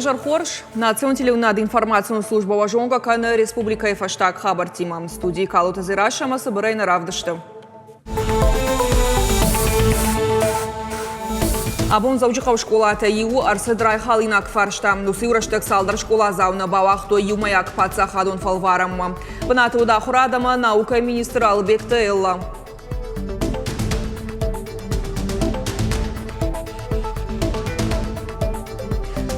Уезӕр хорз. Национ телеуынынады информацион службӕ уӕ зонгӕ кӕны республикӕйы фӕстаг хабӕрттимӕ. Студийы Калоты Дзерассӕ ӕмӕ цыбырӕй нӕ равдысты. Абон Дзӕуджыхъӕуы скъолатӕй иуы ӕрцыд райхалинаг фарста. Уыцы иу рӕстӕг цалдӕр скъоладзау нӕ бауагътой иумӕйаг паддзахадон фӕлварӕнмӕ. Бынаты уыд ахуырад ӕмӕ наукӕйы министр Алыбегты Элла.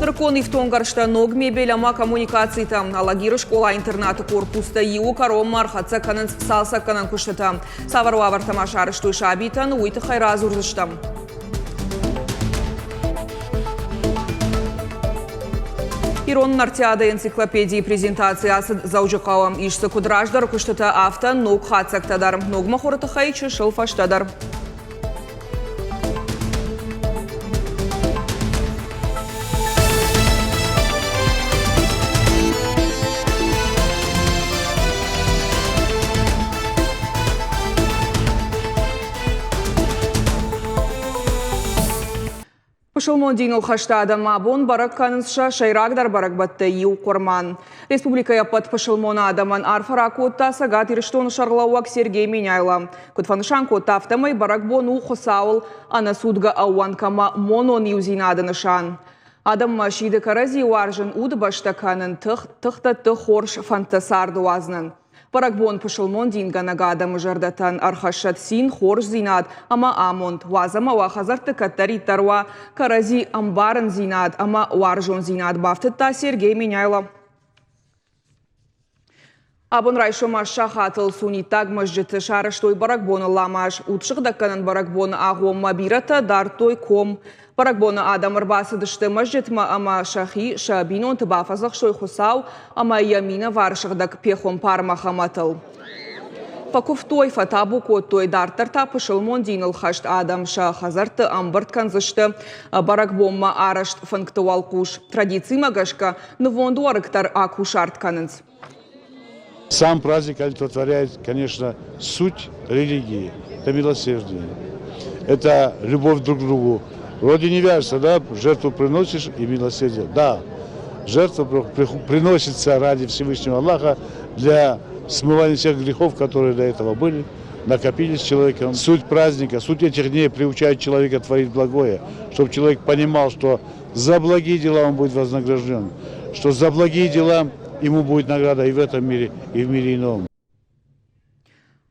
Нырыккон ифтонггӕрзтӕ, ног мебель ӕмӕ коммуникацитӕ. Алагиры скъола-интернаты корпустӕ иуы кӕронмӕ ӕрхӕццӕ кӕнынц цалцӕггӕнӕн куыстытӕ. Цавӕр уавӕртӕ ма сарӕзтой сабитӕн, уый тыххӕй радзурдзыстӕм. Ирон нартиады энциклопедийы презентаци ацыд Дзӕуджыхъӕуы. Ис дзы куыд раздӕры куыстытӕ, афтӕ ног хатдзӕгтӕ дӕр. Ног мыхуыры тыххӕй чысыл фӕстӕдӕр. Пысылмон диныл хӕсты адӕм абон бӕрӕг кӕнынц сӕ сӕйрагдӕр бӕрӕгбӕттӕй иу Хъуырман. Республикӕйы ӕппӕт пысылмон адӕмӕн арфӕ ракодта Цӕгат Ирыстоны сӕргълӕууӕг Сергей Меняйло. Куыд фӕнысан кодта, афтӕмӕй бӕрӕгбон у Хуыцауыл ӕнӕцудгӕ ӕууӕнк ӕмӕ монон иудзинады нысан. Адӕммӕ сиды кӕрӕдзи уарзын, удыбӕстӕ кӕнын, тых, тыхдӕтты хорз фӕндтӕ царды уадзынӕн. Бӕрӕгбон пысылмон дингӕнӕг адӕмы зӕрдӕтӕн ӕрхӕссӕд цин, хорздзинад ӕмӕ амонд. Уадз ӕмӕ уӕ хӕдзӕртты кӕддӕриддӕр уа кӕрӕдзи ӕмбарындзинад ӕмӕ уарзондзинад, бафтыдта Сергей Меняйло. Абон райсом сахатыл сунниттаг мӕзджыты сарӕзтой бӕрӕгбоны ламаз. Удсыгъдӕггӕнӕн бӕрӕгбоны агъоммӕ бирӕтӕ дардтой ком. Бӕрӕгбоны адӕм ӕрбацыдысты мӕзджытмӕ ӕмӕ сӕхи, сӕ бинонты бафӕдзӕхстой Хуыцау ӕмӕ йӕ минӕвар сыгъдӕг пехуымпар Мӕхӕмӕтыл. Фӕкуывтой, фӕтабу кодтой, дарддӕр та пысылмон диныл хӕст адӕм сӕ хӕдзӕртты ӕмбырд кӕндзысты бӕрӕгбонмӕ арӕзт фынгты уӕлхъус. Традицимӕ гӕсгӕ нывонд уӕрыкк дӕр акусарт кӕнынц. Сам праздник олицетворяет, конечно, суть религии. Это милосердие. Это любовь друг к другу. Вроде не вяжется, да, жертву приносишь и милосердие. Да, жертва приносится ради Всевышнего Аллаха для смывания всех грехов, которые до этого были, накопились с человеком. Суть праздника, суть этих дней приучает человека творить благое, чтобы человек понимал, что за благие дела он будет вознагражден, что за благие дела ему будет награда и в этом мире, и в мире ином.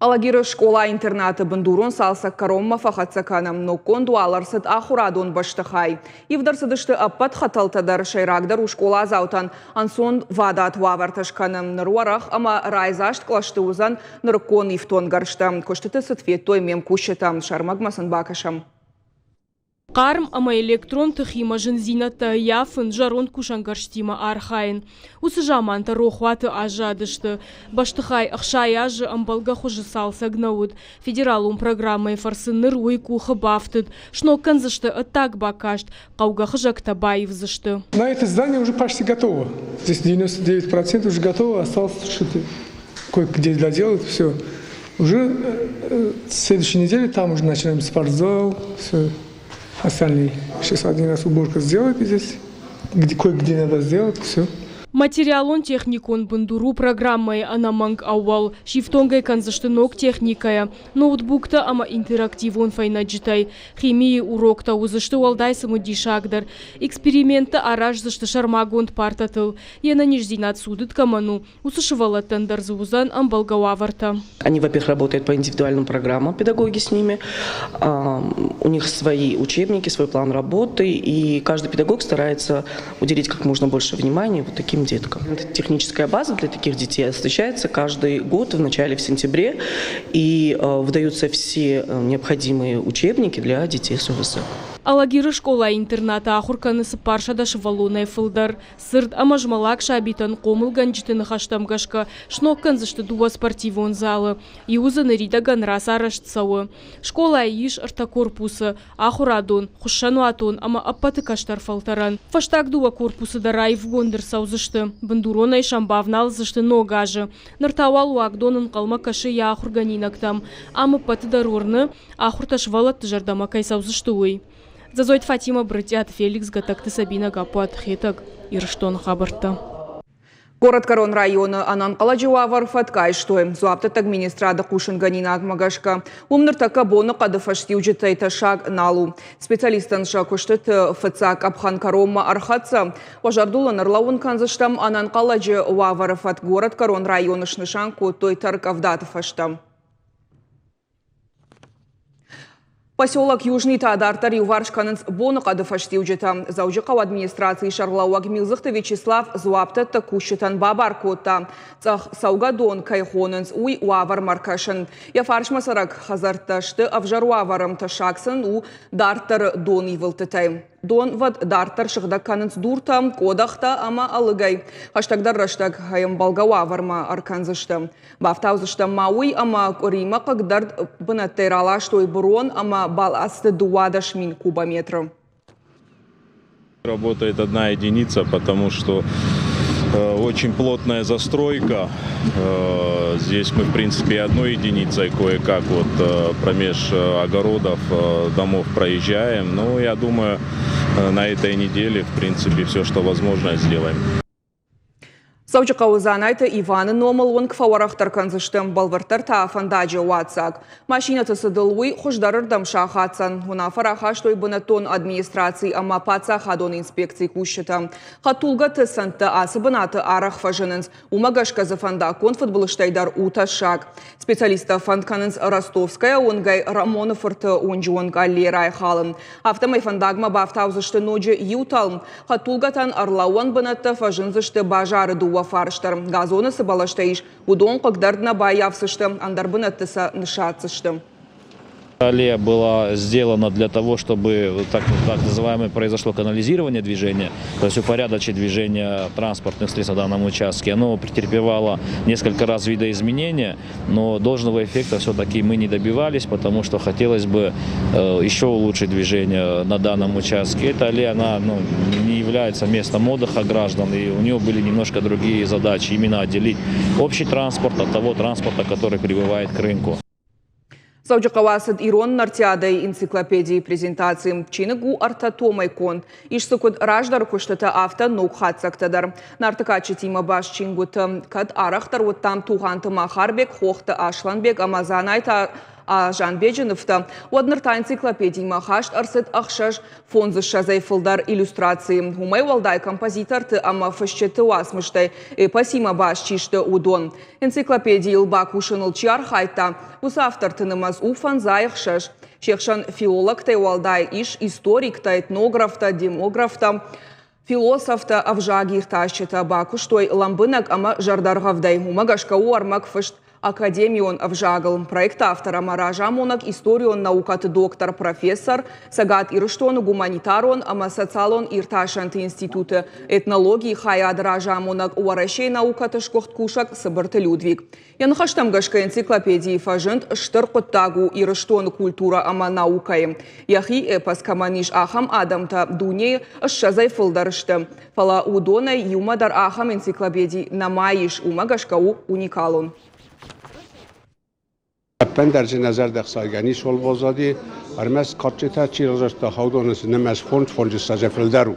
Алагиры скъола-интернаты бындурон цалцӕг кӕронмӕ фӕхӕццӕ кӕнӕм. Ноггонд уал ӕрцыд ахуырадон бӕстыхай. Ивд ӕрцыдысты ӕппӕт хӕтӕлтӕ дӕр. Сӕйрагдӕр у скъоладзаутӕн ӕнцонвадат уавӕртӕ скӕнын. Ныр уӕрӕх ӕмӕ райдзаст кълӕсты уыдзӕн нырыккон ифтонггӕрзтӕ. Куыстыты цыд федтой ме мкусджытӕ. Сӕрмӕгмӕ сын бакӕсӕм. Хъарм ӕмӕ электрон тыхимӕ зындзинӕдтӕ ӕййафын, зӕронд кусӕнгӕрзтимӕ архайын. Уыцы замантӕ рохуаты аззадысты. Бӕстыхай 60 азы ӕмбӕлгӕ хуызы цалцӕг нӕ уыд. Федералон программӕйы фӕрцы ныр уый къухы бафтыд. Сног кӕндзысты ӕддаг бакаст, хъӕугӕ хызӕгтӕ баивдзысты. На это здание уже почти готово. Здесь 99% уже готово, осталось что-то кое-где доделать, все. Уже в следующей неделе там уже начинаем спортзал, все остальные. Сейчас один раз уборка сделают здесь, где, кое-где надо сделать, все. Материалон-техникон бындур у программӕйы ӕнӕмӕнг ӕууӕл. Сифтонг ӕй кӕндзысты ног техникӕйӕ, ноутбуктӕ ӕмӕ интерактивон фӕйнӕджытӕй. Химийы уроктӕ уыдзысты уӕлдай цымыдисагдӕр. Эксперименттӕ араздзысты сӕрмагонд партӕтыл. Йе нӕниздзинад цудыд кӕмӕн у, Уыцы сывӕллӕттӕн дӕр дзы уыдзӕн ӕмбӕлгӕ уавӕртӕ. Они, во-первых, работают по индивидуальным программам педагоги с ними. У них свои учебники, свой план работы, и каждый педагог старается уделить как можно больше внимания вот таким деткам. Техническая база для таких детей освещается каждый год в начале, в сентябре, и выдаются все необходимые учебники для детей с ОВЗ. Алагиры скъола-интернаты ахуыр кӕны 400 сывӕллонӕй фылдӕр. Цырд ӕмӕ змӕлӕг сабитӕн хъомылгӕнджыты ныхӕстӕм гӕсгӕ сног кӕндзысты дыууӕ спортивон залы. Иуы дзы ныридӕгӕн рацарӕзт цӕуы. Скъолайы ис ӕртӕ корпусы – ахуырадон, хуыссӕнуатон ӕмӕ ӕппӕты кӕстӕр фӕлтӕрӕн. Фӕстаг дыууӕ корпусы дӕр аивгонд ӕрцӕудзысты. Бындуронӕй сӕм бавналдзысты ног азы. Ныр та уал уагдон ӕнхъӕлмӕ кӕсы йӕ ахуыргӕнинӕгтӕм. Ам ӕппӕты дӕр уырны, ахуыртӕ сывӕллӕтты зӕрдӕмӕ кӕй цӕудзысты, уый. Дзӕзойты Фатимӕ, Брытъиаты Феликс, Гӕтӕгты Сабинӕ, Гаппуаты Хетӕг, Ирыстоны хабӕрттӕ. Горӕтгӕрон районы ӕнӕнхъӕлӕджы уавӕр фӕтк айстой. Дзуапдӕттӕг министрады хъусынгӕнинагмӕ гӕсгӕ, уым ныртӕккӕ боныхъӕды фӕстиуджытӕй тӕссаг нал у. Специалисттӕн сӕ куыстыты фыццаг къӕпхӕн кӕронмӕ ӕрхӕццӕ. Уӕ зӕрдыл ын ӕрлӕууын кӕндзыстӕм, ӕнӕнхъӕлӕджы уавӕры фӕтк горӕтгӕрон районы снысан кодтой тӕрккъӕвдаты фӕстӕ. Поселок Южный та дарддӕр иуварс кӕнынц боныхъӕды фӕстиуджытӕ. Дзӕуджыхъӕуы администрацийы сӕргълӕууӕг Милдзыхты Вячеслав дзуапдӕттӕг кусджытӕн бабар кодта, цъӕх цӕугӕдон кӕй хонынц, уый уавӕрмӕ ӕркӕсын. Йӕ фарсмӕ цӕрӕг хӕдзӕрттӕ сты ӕвзӕр уавӕры, тӕссаг сын у дарддӕры донивылдтытӕй. Донвӕд дарддӕр сыгъдӕг кӕнынц дуртӕ, къодӕхтӕ ӕмӕ ӕлыгӕй. Хӕстӕгдӕр рӕстӕг ӕмбӕлгӕ уавӕрмӕ ӕркӕндзысты. Бафтаудзыстӕм ма уый, ӕмӕ къуыримӕ хъыгдӕрд бынӕттӕй раластой бырон ӕмӕ бӕлӕсты 12 мин кубометры. Работает одна единица, потому что очень плотная застройка. Здесь мы, в принципе, одной единицей кое-как вот промеж огородов, домов проезжаем. Но я думаю, на этой неделе, в принципе, все, что возможно, сделаем. Дзӕуджыхъӕуы Дзанайты Иваны номыл уынг фӕуӕрӕхдӕр кӕндзысты, бӕлвырддӕр та фӕндаджы уадздзаг. Машинӕты цыдыл уый хуыздӕрырдӕм сахаддзӕн. Уынаффӕ рахастой бынӕттон администраци ӕмӕ паддзахадон инспекцийы кусджытӕ. Хӕдтулгӕты цӕндтӕ ацы бынаты арӕх фӕзынынц, уымӕ гӕсгӕ дзы фӕндаггон фыдбылызтӕй дӕр у тӕссаг. Специалисттӕ фӕнд кӕнынц Ростовская уынгӕй Рӕмоны фырты уынджы онг аллей райхалын. Афтӕмӕй фӕндагмӕ бафтаудзысты ноджы иу тӕлм. Хӕдтулгӕтӕн ӕрлӕууӕн бынӕттӕ фӕзындзысты базары дыууӕ фарс дӕр. Газоны цы бӕлӕстӕ ис, уыдон хъыгдӕрд нӕ баййафдзысты, ӕндӕр бынӕтты сӕ ныссадздзысты. Аллея была сделана для того, чтобы так называемое произошло канализирование движения, то есть упорядочить движение транспортных средств на данном участке. Оно претерпевало несколько раз видоизменения, но должного эффекта все-таки мы не добивались, потому что хотелось бы еще улучшить движение на данном участке. Эта аллея, она, ну, не является местом отдыха граждан, и у нее были немножко другие задачи, именно отделить общий транспорт от того транспорта, который прибывает к рынку. Дзӕуджыхъӕуы ацыд ирон нартиадӕйы энциклопедийы презентаци. Чиныг у ӕртӕ томӕй конд. Ис дзы куыд раздӕры куыстытӕ, афтӕ ног хатдзӕгтӕ дӕр. Нарты кадджытимӕ баст чингуыты кӕд арӕхдӕр уыдтам Тугъанты Махарбег, Хохты Аслӕнбег ӕмӕ Дзанайты Азанбеджы нывтӕ, уӕд ныр та энциклопедимӕ хаст ӕрцыд ӕхсӕз фондзыссӕдзӕй фылдӕр иллюстрацийы. Уымӕй уӕлдай композиторты ӕмӕ фысджыты уацмыстӕй эпосимӕ баст чи сты, уыдон. Энциклопедийыл бакусыныл чи архайдта, уыцы авторты нымӕц у фӕндзай ӕхсӕз. Се хсӕн филологтӕй уӕлдай ис историктӕ, этнографтӕ, демографтӕ, философтӕ, ӕвзагиртасджытӕ бакуыстой лӕмбынӕг ӕмӕ зӕрдӕргъӕвдӕй. Уымӕ гӕсгӕ у ӕрмӕг фыст академион ӕвзагыл. Проекты автор ӕмӕ разамонӕг историон наукӕты доктор, профессор, Цӕгат Ирыстоны гуманитарон ӕмӕ социалон иртасӕнты институты этнологийы хайады разамонӕг Уӕрӕсейы наукӕты сгуыхт кусӕг Цыбырты Людвиг. Йӕ ныхӕстӕм гӕсгӕ энциклопедийы фӕзынд стыр хъуыддаг у Ирыстоны культурӕ ӕмӕ наукӕйы. Йӕхи эпос кӕмӕн ис, ахӕм адӕмтӕ дунейы ссӕдзӕй фылдӕр сты. Фӕлӕ уыдонӕй иумӕ дӕр ахӕм энциклопеди нӕма ис, уымӕ гӕсгӕ у уникалон. Ӕппындӕр дзы нӕ зӕрдӕхсайгӕ ницуал баззади, ӕрмӕст кадджытӕ чи равзӕрста, уыдоны нымӕц фондз фондзыссӕдзӕй фылдӕр у.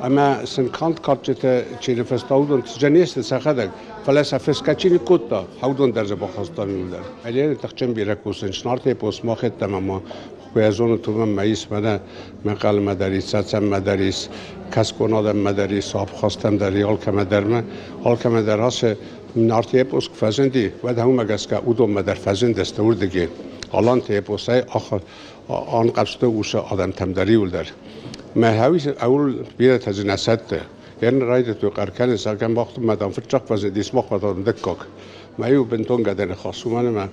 Ӕмӕ сын канд кадджытӕ чи ныффыста, уыдон дзы не сты сӕхӕдӕг, фӕлӕ сӕ фысгӕ чи ныккодта, уыдон дӕр дзы бахаста иууылдӕр. Ленин тыхджын бирӕ кусын Нарты эпос мах йеддӕмӕ ма Хуӕзоны тумӕн ма ис мӕнӕ Мӕхъӕлмӕ дӕр ис, Цӕцӕнмӕ дӕр ис, кӕсгон адӕммӕ дӕр ис, абхазтӕм дӕр и, алкӕмӕ дӕр ма, алкӕмӕ дӕр ацы Нарты эпос куы фӕзынди, уӕд уымӕ гӕсгӕ уыдонмӕ дӕр фӕзындысты уырдыги. Аланты эпосӕй анхъӕвзты уыцы адӕмтӕм дӕр иуылдӕр. Мӕ ӕуыл бирӕтӕ дзы нӕ сӕтты. Ерын райдыдтой хъӕр кӕнын, зӕгъгӕ, мах дам, фыццаг фӕзындис, махмӕ дам, дыккаг. Мӕ иу бынтон гӕды ныхас, уымӕн ӕмӕ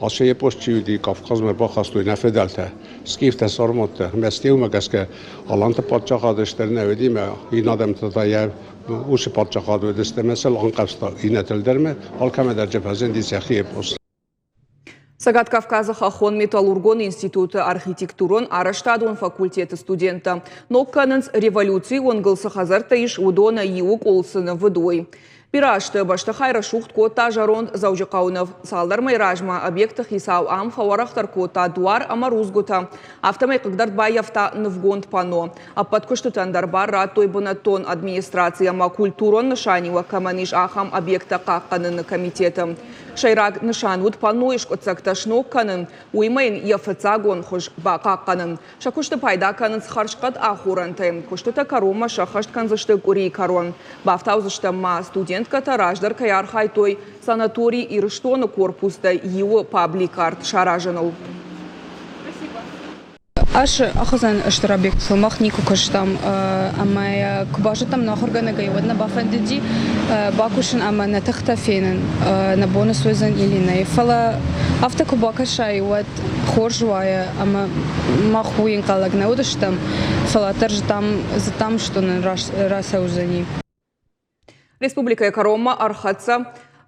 ацы эпос чи уыди, Кавказмӕ бахастой нӕ фыдӕлтӕ, скифтӕ, сарматтӕ. Ӕмӕ стӕй гӕсгӕ Аланты паддзахады стыр нӕ уыди, ӕмӕ иннӕ адӕмтӕ та йӕ уыцы паддзахад уыдысты ӕмӕ сыл анхъӕвзта иннӕтыл дӕр ӕмӕ алкӕмӕ дӕр дзы фӕзынди сӕхи эпос. Цӕгат Кавказы хӕххон-металлургон институты архитектурон-арӕзтадон факультеты студенттӕ ног кӕнынц, революцийы онгыл цы хӕдзӕрттӕ ис, уыдоны иуы къул цы нывыд, уый. Бирӕ азты бӕстыхай рӕсугъд кодта зӕронд Дзӕуджыхъӕуы ныв. Цалдӕр мӕйы размӕ объекты хицау ам фӕуӕрӕхдӕр кодта дуар ӕмӕ рудзгуытӕ. Афтӕмӕй хъыгдӕрд баййӕфта нывгонд панно. Ӕппӕт куыстытӕн дӕр бар радтой бынӕттон администраци ӕмӕ культурон нысаниуӕг кӕмӕн ис, ахӕм объекттӕ хъахъхъӕныны комитеты. Сӕйраг нысан уыд паннойы скъуыддзӕгтӕ сног кӕнын, уыимӕ йын йӕ фыццагон хуыз бахъахъхъӕнын. Сӕ куысты пайда кӕнынц хӕрзхъӕд ахорӕнтӕй. Куыстытӕ кӕронмӕ сӕххӕст кӕндзысты къуырийы кӕрон. Бафтаудзыстӕм ма, студенткӕтӕ раздӕр кӕй архайдтой санаторий Ирыстоны корпустӕй иуы паблик-арт саразыныл. Ӕз ахуыдзӕн стыр объектыл мах никуы куыстам ӕмӕ куы базыдтам нӕ ахуыргӕнӕгӕй, уӕд нӕ бафӕндыди бакусын ӕмӕ нӕ тыхтӕ фенын, нӕ бон суыдзӕн или нӕ. Фӕлӕ афтӕ куы бакӕсай, уӕд хорз уайы ӕмӕ мах уый ӕнхъӕлӕг нӕ уыдыстӕм, фӕлӕ дӕр зыдтам, зыдтам, что нын рацӕудзӕни. Республикӕйы кӕронмӕ ӕрхӕццӕ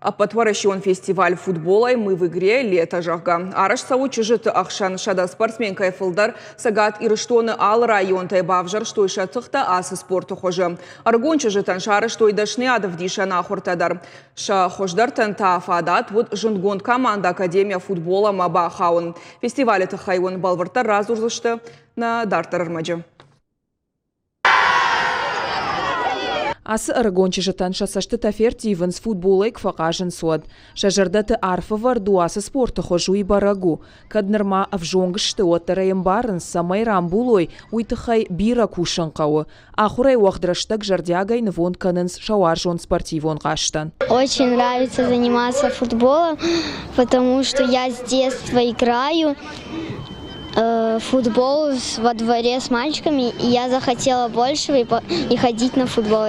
Ӕппӕтуӕрӕсеон фестиваль футболӕй «Мы в игре. Лето», зӕгъгӕ, арӕзт цӕуы чызджыты ӕхсӕн 100 спортсменкӕйы фылдӕр Цӕгат Ирыстоны алы районтӕй бавзӕрстой сӕ тыхтӕ ацы спорты хуызы. Ӕрыгон чызджытӕн сарӕзтой дӕсныйад ӕвдисӕн ахуыртӕ дӕр. Сӕ хуыздӕртӕн та фадат уыд зындгонд командӕ Академия футбола-мӕ бахауын. Фестивалы тыххӕй уын бӕлвырддӕр радзурдзысты нӕ дарддӕр ӕрмӕджы. Ацы ӕрыгон чызджытӕн сӕ цӕстытӕ ферттивынц, футболӕй куы фӕхъазынц, уӕд. Сӕ зӕрдӕты арф ӕвӕрд у ацы спорты хуыз, уый бӕрӕг у. Кӕд нырма ӕвзонг сты, уӕддӕр ӕй ӕмбарынц, цӕмӕй рамбулой, уый тыххӕй бирӕ кусын хъӕуы. Ахуырӕй уӕгъд рӕстӕг зӕрдиагӕй нывонд кӕнынц сӕ уарзон спортивон хъазтӕн. Очень нравится заниматься футболом, потому что я с детства играю. Футбол во дворе с мальчиками, и я захотела большего и ходить на футбол.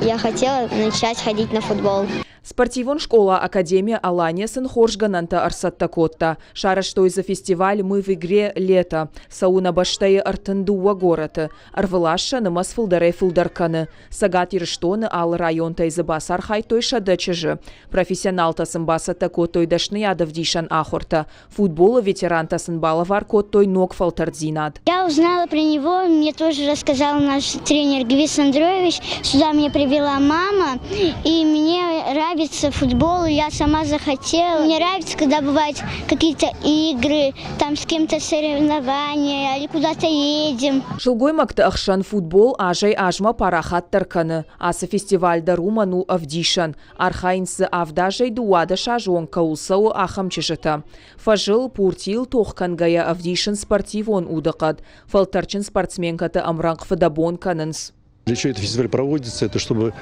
Я хотела начать ходить на футбол. Спортивон скъола Академия Алания сын хорз гӕнӕнтӕ ӕрцӕттӕ кодта. Сарӕзтой дзы фестиваль «Мы в игре. Лето». Цӕуы нӕ бӕстӕйы 32 горӕты. Ӕрвылаз сӕ нымӕц фылдӕрӕй-фылдӕр кӕны. Цӕгат Ирыстоны алы районтӕй дзы бацархайдтой 100 чызджы. Профессионалтӕ сын бацӕттӕ кодтой дӕсныйадӕвдисӕн ахуыртӕ. Футболы ветерантӕ сын балӕвар кодтой ног фӕлтӕрддзинад. Я узнала про него, мне тоже рассказал наш тренер Гвис Андроевич. Сюда меня привела мама, и мне нравится футбол, я сама захотела. Мне нравится, когда бывают какие-то игры, там с кем-то соревнования или куда-то едем. Сылгоймӕгты ӕхсӕн футбол азӕй-азмӕ парахатдӕр кӕны. Ацы фестиваль дӕр уымӕн у ӕвдисӕн. Архайынц дзы авдазӕй 12 азы онг кӕуыл цӕуы, ахӕм чызджытӕ. Фӕзыл, пуртийыл тох кӕнгӕйӕ ӕвдисынц спортивон удыхъӕд. Фӕлтӕрджын спортсменкӕты ӕмрӕнхъ фыдӕбон кӕнынц. Для чего этот фестиваль проводится? Это чтобы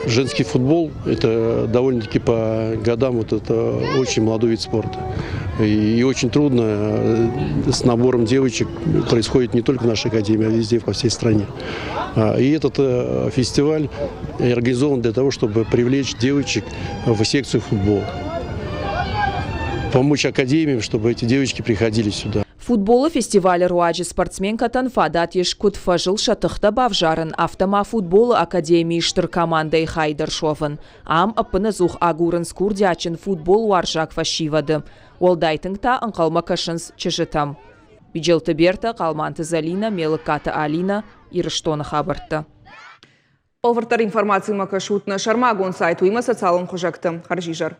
женский футбол, это довольно-таки по годам вот это очень молодой вид спорта. И очень трудно с набором девочек происходит не только в нашей академии, а везде, по всей стране. И этот фестиваль организован для того, чтобы привлечь девочек в секцию футбола. Помочь академиям, чтобы эти девочки приходили сюда. Футболы фестивалы руаджы спортсменкӕтӕн фадат ис куыд фӕзыл сӕ тыхтӕ бавзарын, афтӕ ма футболы академийы стыр командӕйы хай дӕр суӕвын. Ам ӕппынӕдзух агурынц курдиатджын футболуарзаг фӕсивӕды. Уӕлдай тынг та ӕнхъӕлмӕ кӕсынц чызджытӕм. Биджелты Бертӕ, Хъалманты Зӕлинӕ, Мелыккаты Алинӕ, Ирыстоны хабӕрттӕ. Бӕлвырддӕр информацимӕ кӕсут нӕ сӕрмагонд сайт, уыимӕ социалон хуызӕгты. Хӕрзизӕр.